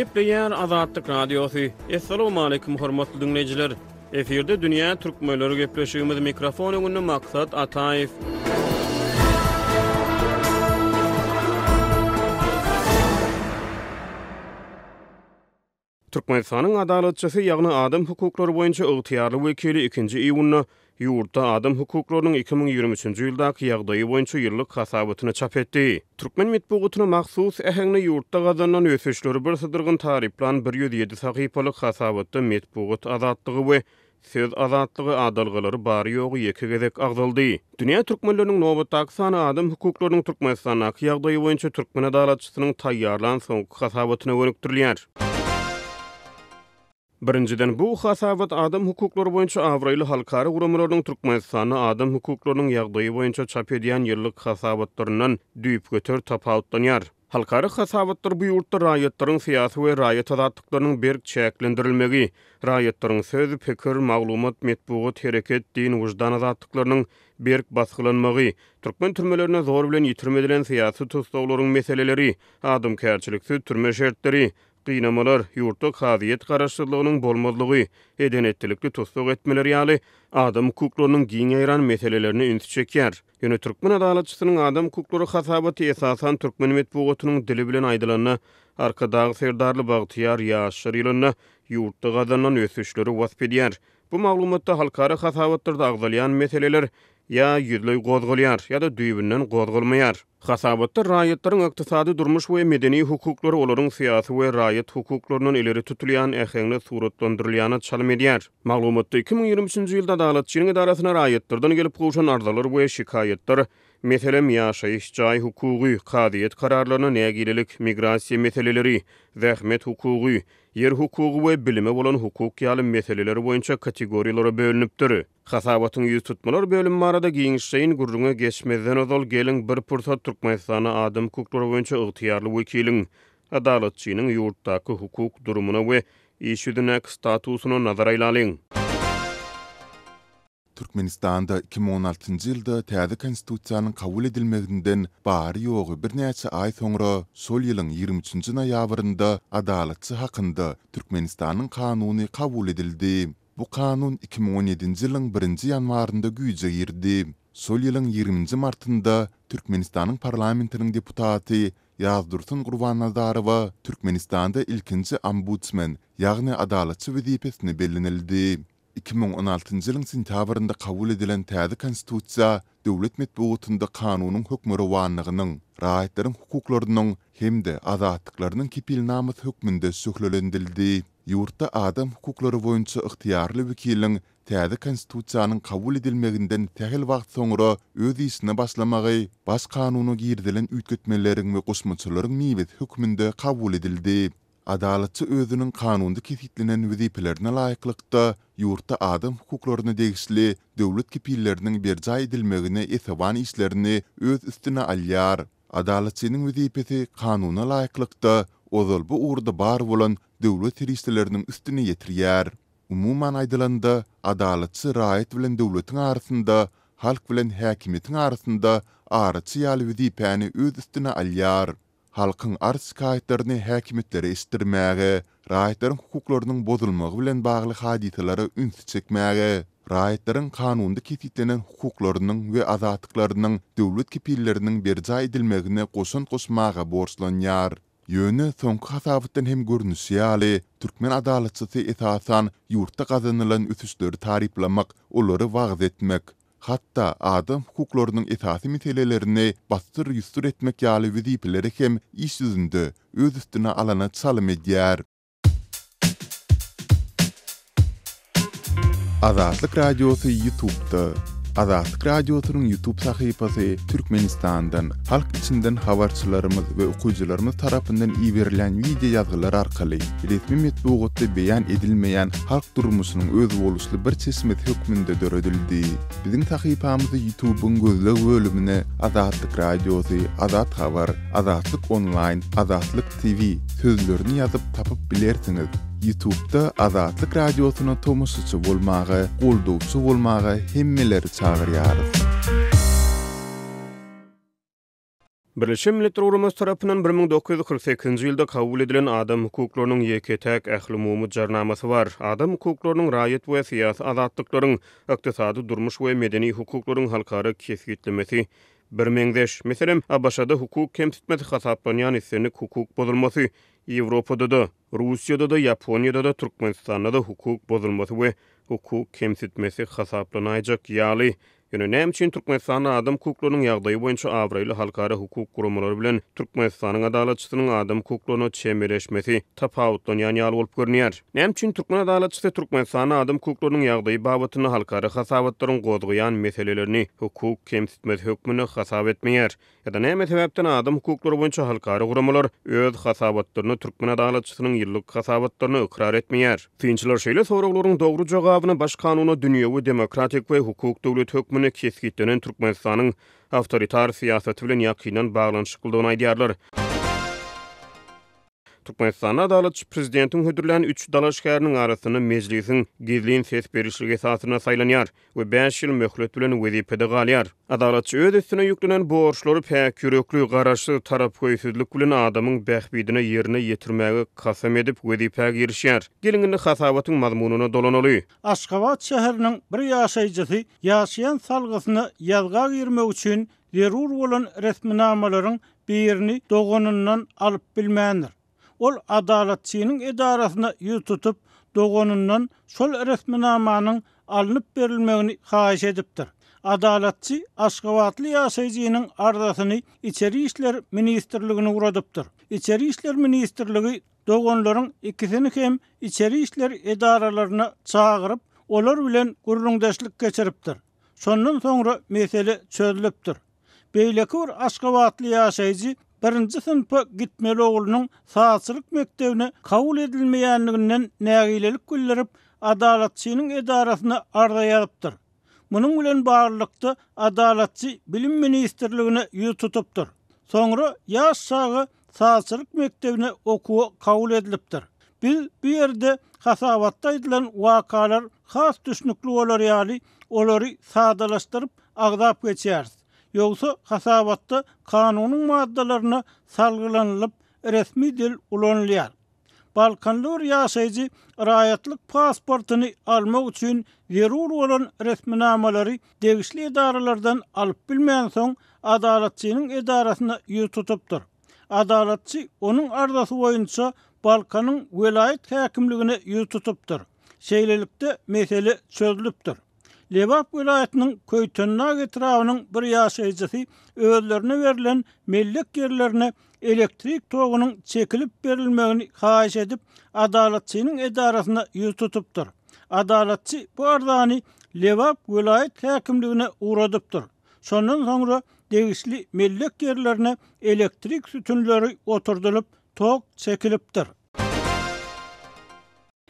Gepleýär Azatlyk Radiosy. Assalamualaikum hormatly diňleýjiler. Efirde dünýä türkmenleri gepleşigimiz mikrofon öňünde Maksat Ataýew. Türkmenistanyň Adalatçysy, ýagny adam hukuklary boýunça ygtyýarly wekili ikinji iýunda ýurtda adam hukuklarynyň 2023 nji ýyldaky ýagdaýy boýunça ýyllyk hasabatyny çap etdi. Türkmen metbugatyna mahsus äheňde ýurtda gazanylan ösüşleri birsydyrgyn taryplan 107 sahypalyk hasabatda metbugat azatlygy we Söz azatlygy adalgalary bary-ýogy ýeke gezek agzaldy. Dünýä türkmenleriniň nobatdaky sany adam hukuklarynyň Türkmenistandaky ýagdaýy boýunça türkmen adalatçysynyň taýýarlan soňky hasabatyna gönükdirilýär. Birinjiden, bu hasabat adam hukuklary boýunça abraýly halkara guramalarynyň Türkmenistanda adam hukuklarynyň ýagdaýy boýunça çap edýän ýyllyk hasabatlaryndan düýpgöter tapawutlanýar. Halkara hasabatlar bu ýurtda raýatlaryň syýasy we raýat azatlyklarynyň berk çäklendirilmegi, raýatlaryň söz, pikir, maglumat, metbugat, hereket, din, wyždan azatlyklarynyň berk basgylanmagy, türkmen türmelerinde zor bilen ýitirim edilen syýasy tussaglaryň meseleleri, adamkärçiliksiz türme şertleri, gynamalar, ýurtda kazyýet garaşsyzlygynyň bolmazlygy, eden-etdilikli tussag etmeler ýaly adam hukuklarynyň giň ýaýran meselelerine ünsi çekýär. Ýöne türkmen adalatçysynyň adam hukuklary hasabaty esasan türkmen metbugatynyň dili bilen aýdylanda, Arkadag Serdarly bagtyýar ýaşlar ýylynda ýurtda gazanylan ösüşleri wasp edýär. Bu maglumatda halkara hasabatlarda agzalýan meseleler ýa ýüzleý gozgalýar, ýa-da düýbünden gozgalmaýar. Hasabatda raýatlaryň ykdysady, durmuş we medeni hukuklary olaryň syýasy we raýat hukuklaryndan ileri tutulýan äheňde suratlandyrylýana çalym edýär. Maglumatda 2023-nji ýylda Adalatçynyň edarasyna raýatlardan gelip gowşan arzalar we şikaýatlar, meselem, ýaşaýyş jaý hukugy, kazyýet kararlaryna nägilelik, migrasiýa meseleleri, zähmet hukugy, ýer hukugy we bilime bolan hukuk ýaly meseleler boýunça kategoriýalara bölünipdir. Hasabatyň ýüztutmalar bölümi barada giňişleýin gürrüňe geçmezden ozal, geliň, bir pursat Türkmenistanda adam hukuklary boýunça ygtyýarly wekiliň, Adalatçynyň ýurtdaky hukuk durumyna we iş ýüzündäki statusyna nazar aýlalyň. Türkmenistanda 2016-njy ýylda täze Konstitusiýanyň kabul edilmeginden bary-ýogy birnäçe aý soňra, şol ýylyň 23-nji noýabrynda Adalatçy hakynda Türkmenistanyň Kanuny kabul edildi. Bu kanun 2017-nji ýylyň birinji ýanwarynda güýje girdi. Şol ýylyň ýigriminji martynda Türkmenistanyň parlamentiniň deputaty Ýazdursun Gurbannazarowa Türkmenistanda ilkinji ombudsmen, ýagny adalatçy wezipesine bellenildi. 2016-njy ýylyň sentýabrynda kabul edilen täze Konstitusiýa döwlet metbugatynda kanunyň hökmürowanlygynyň, raýatlaryň hukuklarynyň hem-de azatlyklarynyň kepilnamasy hökmünde şöhlelendirildi. Ýurtda adam hukuklary boýunça ygtyýarly wekiliň täze Konstitusiýanyň kabul edilmeginden sähel wagt soňra öz işine başlamagy Baş kanuna girizilen üýtgetmeleriň we goşmaçalaryň miwesi hökmünde kabul edildi. Adalatçy özüniň kanunda kesgitlenen wezipelerine laýyklykda ýurtda adam hukuklaryna degişli döwlet kepilleriniň berjaý edilmegine esewan işlerini öz üstüne alýar. Adalatçynyň wezipesi kanuna laýyklykda ozal bu ugurda bar bolan döwlet serişdeleriniň üstüni ýetirýär. Umuman aýdylanda, adalatçy raýat bilen döwletiň arasynda, halk bilen häkimiýetiň arasynda araçy ýaly wezipäni öz üstüne alýar. Halkyň arz-şikaýatlaryny häkimiýetlere eşitdirmäge, raýatlaryň hukuklarynyň bozulmagy bilen bagly hadysalara ünsi çekmäge, raýatlaryň kanunda kesgitlenen hukuklarynyň we azatlyklarynyň döwlet kepilleriniň berjaý edilmegine goşant goşmaga borçlanýar. Ýöne soňky hasabatdan hem görnüşi ýaly, türkmen adalatçysy esasan ýurtda gazanylan ösüşleri taryplamak, olary wagyz etmek, hatda adam hukuklarynyň esasy meselelerini bassyr-ýussur etmek ýaly wezipeleri hem iş ýüzünde öz üstüne alana çalym edýär. Azatlyk Radiosy Ýutubda. Azatlyk Radiosynyň Ýutub sahypasy Türkmenistandan, halk içinden habarçylarymyz we okyjylarymyz tarapyndan iberilýän wideo ýazgylar arkaly resmi metbugatda beýan edilmeýän halk durmuşynyň özboluşly bir çeşmesi hökmünde döredildi. Biziň sahypamyzy Ýutubyň gözleg bölümine Azatlyk Radiosy, Azat Habar, Azatlyk Onlaýn, Azatlyk TV sözlerini ýazyp tapyp bilersiňiz. Ýutubda Azatlyk Radiosyna tomaşaçy bolmaga, goldawçy bolmaga hemmeleri çagyrýarys. Birleşen Milletler Guramasy tarapyndan 1948-nji ýylda kabul edilen Adam hukuklarynyň ýeke-täk ählumumy Jarnamasy bar. Adam hukuklarynyň, raýat we syýasy azatlyklaryň, ykdysady, durmuş we medeni hukuklaryň halkara kesgitlemesi birmeňzeş. Meselem, ABŞ-da hukuk kemsitmesi hasaplanýan islendik hukuk bozulmasy Ýewropada-da, Russiýada-da, Ýaponiýada-da, Türkmenistanda-da hukuk bozulmasy we hukuk kemsitmesi hasaplanaýjak ýaly. Ýöne näme üçin Türkmenistanda adam hukuklarynyň ýagdaýy boýunça abraýly halkara hukuk guramalary bilen Türkmenistanyň adalatçysynyň adam hukuklaryna çemeleşmesi tapawutlanýan ýaly bolup görünýär? Näme üçin türkmen adalatçysy Türkmenistanda adam hukuklarynyň ýagdaýy babatynda halkara hasabatlaryň gozgaýan meselelerini hukuk kemsitmesi hökmünde hasap etmeýär? Ýa-da näme sebäpden adam hukuklary boýunça halkara guramalar öz hasabatlarynda türkmen adalatçysynyň ýyllyk hasabatlaryny ykrar etmeýär? Synçylar şeýle soraglaryň dogry jogabyny Baş kanunda dünýewi, demokratik we hukuk döwleti hökmünde kesgitlenen Türkmenistanyň awtoritar syýasaty bilen ýakyndan baglanyşyklydygyny aýdýarlar. Türkmenistanda adalatçy prezidentiň hödürlän üç dalaşgäriniň arasynda Mejlisiň gizlin ses berişligi esasynda saýlanýar we bäş ýyl möhlet bilen wezipede galýar. Adalatçy öz üstüne ýüklenen borçlary päk ýürekli, garaşsyz, tarapgöýsüzlik bilen adamyň bähbidine ýerine ýetirmäge kasam edip wezipä girişýär. Geliň indi hasabatyň mazmunyna dolanaly. Aşgabat şäheriniň bir ýaşaýjysy ýaşaýan salgysyna ýazga girmek üçin zerur bolan resminamalaryň birini doganyndan alyp bilmändir. Ol Adalatçynyň edarasyna ýüz tutup, doganyndan şol resminamanyň alnyp berilmegini haýyş edipdir. Adalatçy aşgabatly ýaşaýjynyň arzasyny Içeri işler ministrligine ugradypdyr. Içeri işler ministrligi doganlaryň ikisini hem içeri işler edaralaryna çagyryp, olar bilen gürrüňdeşlik geçiripdir. Şondan soňra mesele çözlüpdir. Beýleki bir aşgabatly ýaşaýjy birinji synpa gitmeli oglunyň sazçylyk mekdebine kabul edilmeýänliginden nägilelik bildirip, Adalatçynyň edarasyna arza ýazypdyr. Munuň bilen baglylykda, Adalatçy Bilim ministrligine ýüz tutupdyr. Soňra ýaş çaga sazçylyk mekdebine okuwa kabul edilipdir. Biz bu ýerde hasabatda aýdylan wakalar has düşnükli bolar ýaly, olary sadalaşdyryp agzap geçýäris. Ýogsa hasabatda kanunyň maddalaryna salgylanylyp resmi dil ulanylýar. Balkanly bir ýaşaýjy raýatlyk pasportyny almak üçin zerur bolan resminamalary degişli edaralardan alyp bilmänsoň, Adalatçynyň edarasyna ýüz tutupdyr. Adalatçy onuň arzasy boýunça Balkanyň welaýat häkimligine ýüz tutupdyr. Şeýlelikde, mesele çözlüpdir. Lebap welaýatynyň Köýtendag etrabynyň bir ýaşaýjysy özlerine berlen mellek ýerlerine elektrik togunyň çekilip berilmegini haýyş edip, Adalatçynyň edarasyna ýüz tutupdyr. Adalatçy bu arzany Lebap welaýat häkimligine ugradypdyr. Şondan soňra degişli mellek ýerlerine elektrik sütünleri oturdylyp, tok çekilipdir.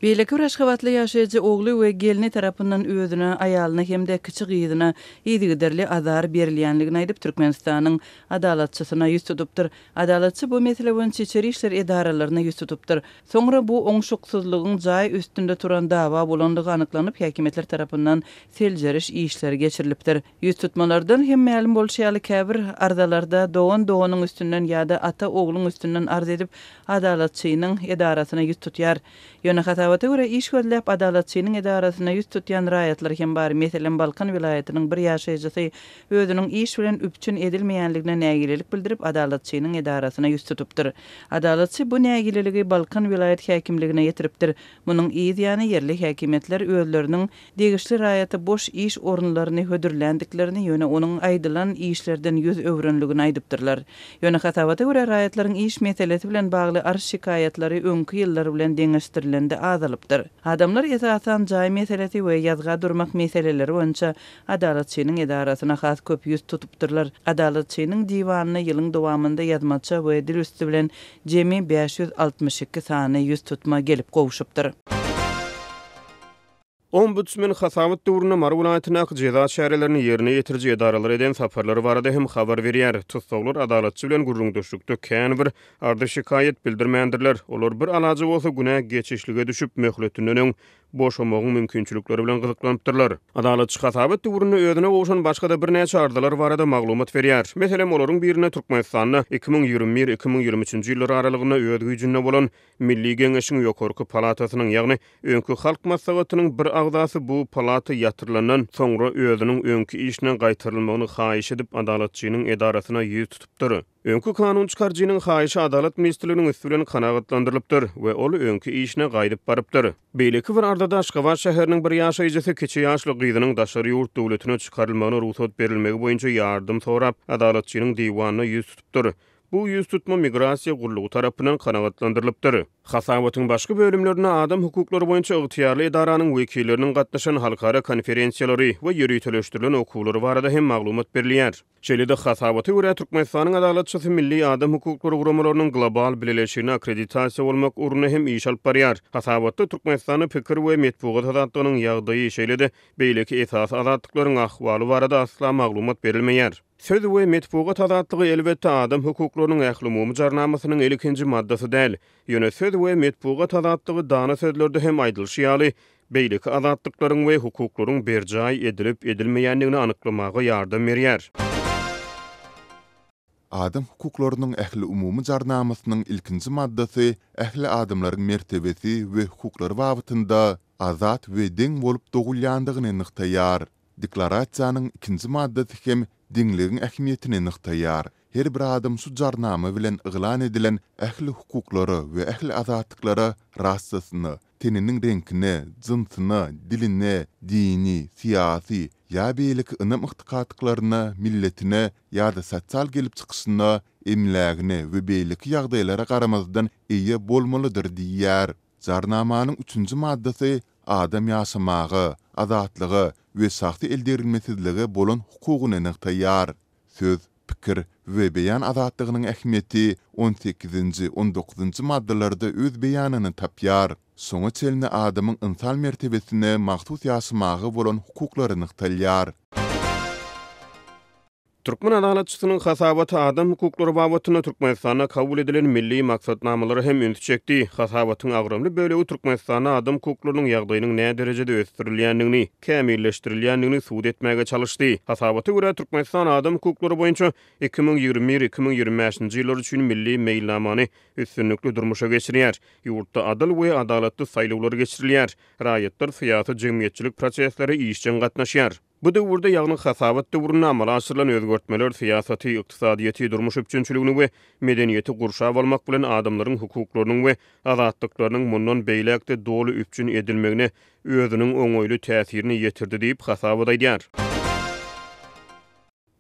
Beýleki bir aşgabatly ýaşaýjy ogly we gelni tarapyndan özüne, aýalyna hem-de kiçi gyzyna yzygiderli azar berilýänligini aýdyp, Türkmenistanyň Adalatçysyna ýüz tutupdyr. Adalatçy bu mesele boýunça içeri işler edaralaryna ýüz tutupdyr. Soňra bu oňşuksyzlygyň jaý üstünde turan dawa bolandygy anyklanyp, häkimiýetler tarapyndan seljeriş işleri geçirilipdir. Ýüztutmalardan hem mälim bolşy ýaly, käbir arzalarda dogan doganyň üstünden ýa-da ata ogluň üstünden arz edip, Adalatçynyň edarasyna ýüz tutýar. Ýöne hasabata görä, iş gözläp Adalatçynyň edarasyna ýüz tutýan raýatlar hem bar. Meselem, Balkan welaýatynyň bir ýaşaýjysy özüniň iş bilen üpjün edilmeýänligine nägilelik bildirip, Adalatçynyň edarasyna ýüz tutupdyr. Adalatçy bu nägileligi Balkan welaýat häkimligine ýetiripdir. Munuň yz ýany ýerli häkimiýetler özleriniň degişli raýata boş iş orunlaryny hödürländiklerini, ýöne onuň aýdylan işlerden ýüz öwrenligini aýdypdyrlar. Ýöne hasabata görä, raýatlaryň iş meselesi bilen bagly arz-şikaýatlary öňki ýyllar bilen deňeşdirilende azalypdyr. Adamlar esasan jaý meselesi we ýazga durmak meseleleri boýunça Adalatçynyň edarasyna has köp ýüz tutupdyrlar. Adalatçynyň diwanyna ýylyň dowamynda ýazmaça we dil üsti bilen jemi 562 sany ýüztutma gelip gowşupdyr. Ombudsmen hasabat döwründe Mary welaýatyndaky jeza çärelerini ýerine ýetiriji edaralara eden saparlary barada hem habar berýär. Tussaglar adalatçy bilen gürrüňdeşlikde kän bir arzy-şikaýat bildirmändirler. Olar bir alajy bolsa günä geçişlige düşüp, möhletinden öň. boşamagyň mümkinçilikleri bilen gyzyklanypdyrlar. Adalatçy hasabat döwründe özüne gowşan başga-da birnäçe arzalar barada maglumat berýär. Meselem, olaryň birinde Türkmenistanda 2021, 2023-nji ýyllar aralygynda öz güýjünde bolan Milli Geňeşiň ýokarky palatasynyň, ýagny öňki Halk Maslahatynyň bir agzasy bu palata ýatyrylandan soňra özüniň öňki işine gaýtarylmagyny haýyş edip, Adalatçynyň edarasyna ýüz tutupdyr. Öňki kanun çykaryjynyň haýyşy Adalat ministrliginiň üsti bilen kanagatlandyrylypdyr we ol öňki işine gaýdyp barypdyr. Beýleki bir arzada Aşgabat şäheriniň bir ýaşaýjysy kiçi ýaşly gyzynyň daşary ýurt döwletine çykarylmagyna rugsat berilmegi boýunça ýardam sorap, Adalatçynyň diwanyna ýüz tutupdyr. Bu ýüz tutma Migrasiýa gullugy tarapyndan kanagatlandyrylypdyr. Hasabatyň başga bölümlerinde adam hukuklary boýunça ygtyýarly edaranyň wekilleriniň gatnaşan halkara konferensiýalary we ýöriteleşdirilen okuwlary barada hem maglumat berilýär. Şeýle-de, hasabata görä, Türkmenistanyň Adalatçysy milli adam hukuklary guramalarynyň global bileleşigine akkreditasiýa bolmak ugrunda hem iş alyp barýar. Hasabatda Türkmenistanda pikir we metbugat azatlygynyň ýagdaýy, şeýle-de beýleki esasy azatlyklaryň ahwaly barada asla maglumat berilmeýär. Söz we metbugat azatlygy, elbetde, adam hukuklarynyň ählumumy jarnamasynyň ilkinji maddasy däl. Ýöne söz we metbugat azatlygy dana sözlerde hem aýdylyşy ýaly, beýleki azatlyklaryň we hukuklaryň berjaý edilip-edilmeýändigini anyklamaga ýardam berýär. Adam hukuklarynyň ähliumumy jarnamasynyň ilkinji maddasy ähli adamlaryň mertebesi we hukuklary babatynda azat we deň bolup dogulýandygyny nygtaýar. Deklarasiýanyň ikinji maddasy hem deňligiň ähmiýetini nygtaýar. Her bir adam şu Jarnama bilen yglan edilen ähli hukuklara we ähli azatlyklara rasasyna, teniniň reňkine, jynsyna, diline, dini, syýasy ýa beýleki ynam-ygtykatlyklaryna, milletine ýa-da sosial gelip çykyşyna, emlägine we beýleki ýagdaýlara garamazdan eýe bolmalydyr diýýär. Jarnamanyň üçünji maddasy adam ýaşamaga, azatlyga we şahsy eldegrilmesizlige bolan hukugyny nygtaýar. Söz, pikir we beýan azatlygynyň ähmiýeti on sekizinji, on dokuzynjy maddalarda öz beýanyny tapýar. Şoňa çenli adamyň ynsan mertebesine mahsus ýaşamaga bolan hukuklary nygtalýar. Türkmen Adalatçysynyň hasabaty adam hukuklary babatynda Türkmenistanda kabul edilen milli maksatnamalara hem ünsi çekdi. Hasabatyň agramly bölegi Türkmenistanda adam hukuklarynyň ýagdaýynyň näderejede ösdürilýändigini, kämilleşdirilýändigini subut etmäge çalyşdy. Hasabata görä, Türkmenistan adam hukuklary boýunça 2021, 2025-nji ýyllar üçin milli meýilnamany üstünlikli durmuşa geçirýär. Ýurtda adyl we adalatly saýlawlar geçirilýär. Raýatlar syýasy-jemgyýetçilik proseslere işjeň gatnaşýar. Bu döwürde, ýagny hasabat döwründe amala aşyrylan özgertmeler syýasaty, ykdysadyýeti, durmuş üpjünçiligini we medeniýeti gurşap almak bilen adamlaryň hukuklarynyň we azatlyklarynyň mundan beýläk-de doly üpjün edilmegine özüniň oňaýly täsirini ýetirdi diýip, hasabat aýdýar.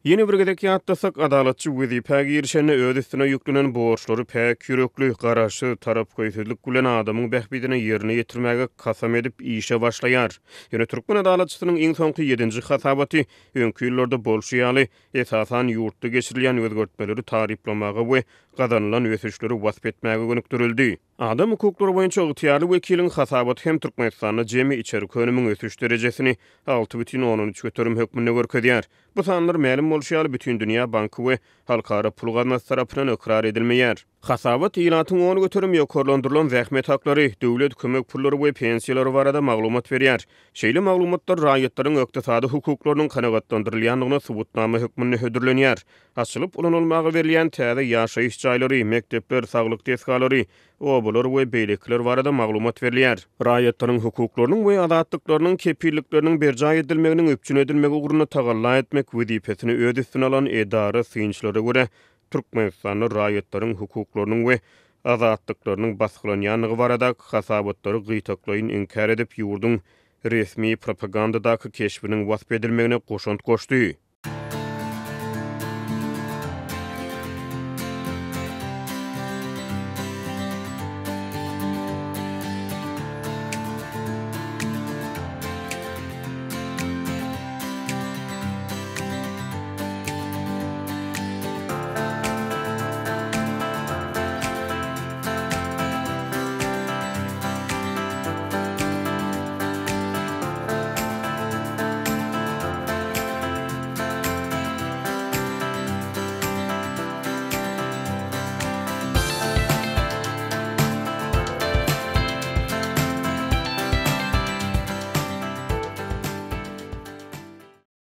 Ýene bir gezek ýatlasak, Adalatçy wezipä girişende öz üstüne ýüklenen borçlary päk ýürekli, garaşsyz, tarapgöýsüzlik bilen adamyň bähbidine ýerine ýetirmäge kasam edip işe başlaýar. Ýöne türkmen Adalatçysynyň iň soňky ýedinji hasabaty öňki ýyllarda bolşy ýaly, esasan ýurtda geçirilýän özgertmeleri taryplamaga we gazanylan ösüşleri wasp etmäge gönükdirildi. Adam hukuklary boýunça ygtyýarly wekiliň hasabaty hem Türkmenistanda jemi içerki önümiň ösüş derejesini 6,3% hökmünde görkezýär. Bu sanlar, mälim bolşy ýaly, Bütindünýä banky we Halkara pul gaznasy tarapyndan ykrar edilmeýär. Hasabat ilatyň 10% ýokarlandyrylan zähmet haklary, döwlet kömek pullary we pensiýalary barada maglumat berýär. Şeýle maglumatlar raýatlaryň ykdysady hukuklarynyň kanagatlandyrylýandygyna subutnama hökmünde hödürlenýär. Açylyp ulanylmaga berilýän täze ýaşaýyş jaýlary, mekdepler, saglyk desgalary, obalar we beýlekiler barada maglumat berilýär. Raýatlaryň hukuklarynyň we azatlyklarynyň kepillikleriniň berjaý edilmeginiň üpjün edilmegi ugrunda tagalla etmek wezipesini öz üstüne alan edara synçylara görä, Türkmenistanda raýatlaryň hukuklarynyň we azatlyklarynyň basgylanýandygy baradaky hasabatlary gytaklaýyn inkär edip, ýurduň resmi propagandadaky keşbiniň wasp edilmegine goşant goşdy.